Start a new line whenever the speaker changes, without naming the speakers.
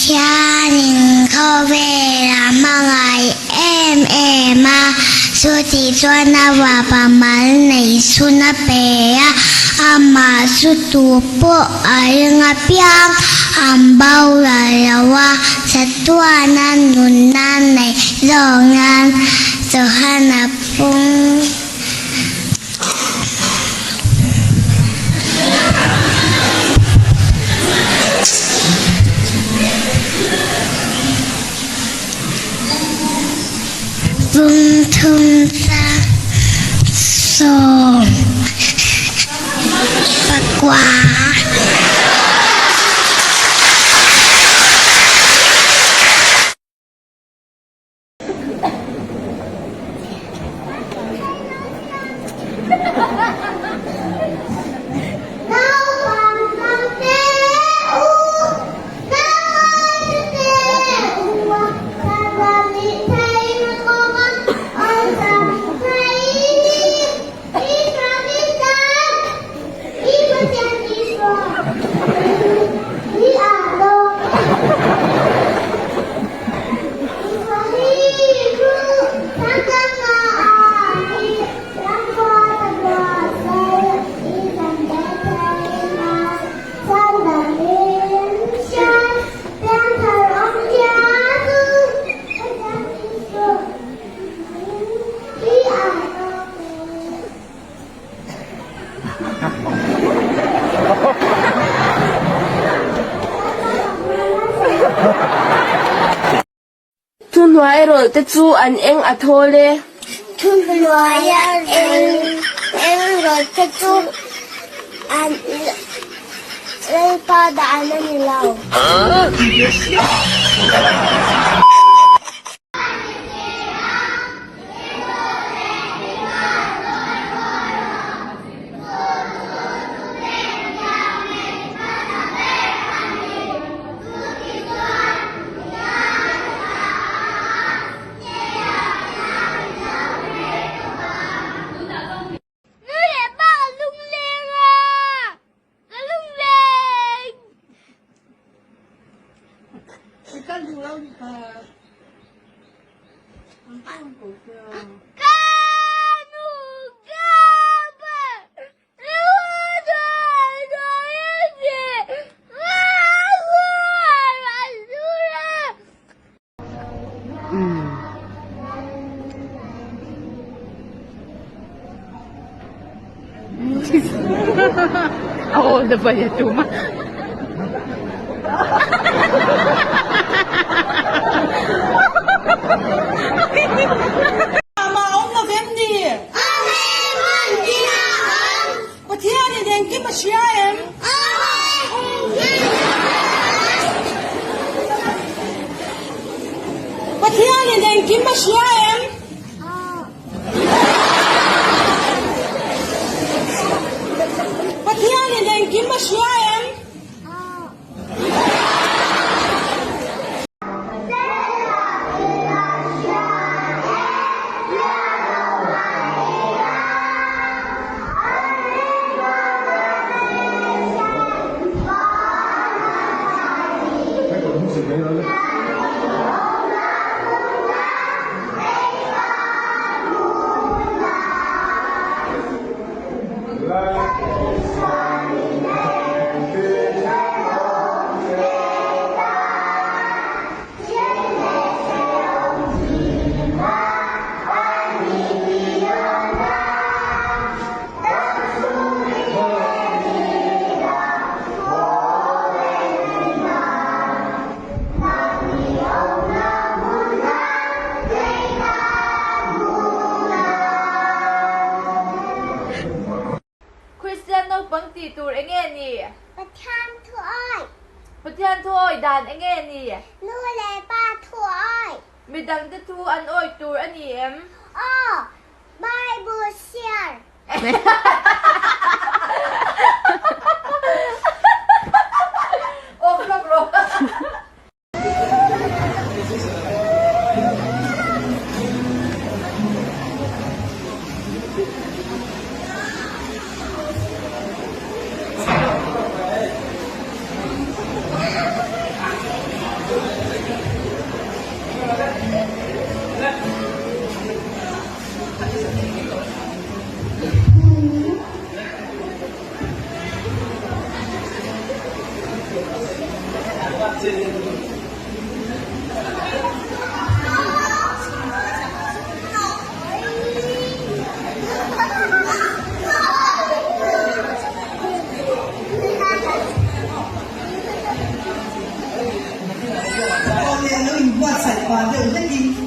Pathianin khawvel a hmangaih em em a, chutih chuan a vapa mal nei chhun a pe a, amah chu tu pawh a ring apiang an boral lo a, chatuana nunna nei zawk nan Johana pung. Bung thum 10 19. Naupang hnam te u, naupang te u, Saza nih theihna kawnga awlsam thei ni, i Pakistan, i Pathian Isua, i Alo.
Thuhnuai rawlh te chu an eng a thawl e.
Thuhnuaia eng rawlh te chu an Lalpa dan a ni lo. Nu leh pa ka lungleng a, ka lungleng. Ka nu ka pa
Ako na ba yan tuma?
Amah a awm lo vem ni? Pathianin engkim a hria em? Pathianin engkim a hria em? Pathianin engkim a hria em?
Kristian naupang tih tur enge ni?
Pathian thuawi.
Pathian thuawi dan enge ni?
Nu leh pa thuawi.
Midangte thu an awi tur a ni em?
Aw, Bible share.
Awm hlawk rawh.
Awle lo inbuatsaih pah deuh hlekin.